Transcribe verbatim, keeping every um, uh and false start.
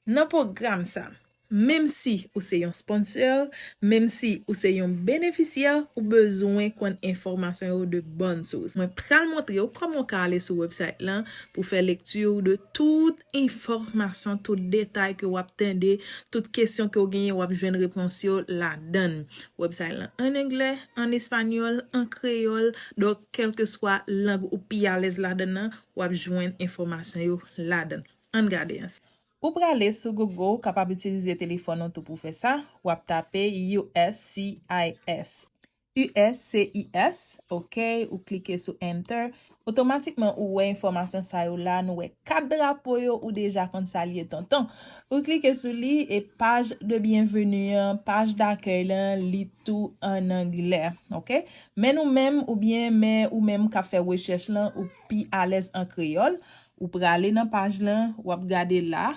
Nan pwogram sa, menm si ou se yon sponsor, menm si ou se yon benefisyè, ou bezwen konn enfòmasyon yo de bonne source. Mwen pral montre w kòman w ka ale sou website lan pou fè lekti de tout enfòmasyon, tout detay ke w ap tande, tout kesyon ke w genyen, w ap jwenn repons yo ladan. Website lan an anglè, an espanyòl, an kreyòl, donk kèlkeswa lang ou pi alèz ladan nan, w ap jwenn enfòmasyon yo ladan. Ann gade ansanm. Ou prale sou Google, ou kapab itilize telefòn ou tou pou fè sa. W ap tape U S C I S. U S C I S, ok, ou klike sou Enter. Otomatikman, ou wè enfòmasyon sa yo la, nou wè kat drapo yo, ou deja konn sa l ye tonton. Ou klike sou li e paj de byenveni an, paj dakèy lan, li tou an anglè, ok? Men nou menm, oubyen men ou menm k ap fè rechèch lan, ou pi alèz an kreyòl, ou prale nan paj lan, w ap gade la,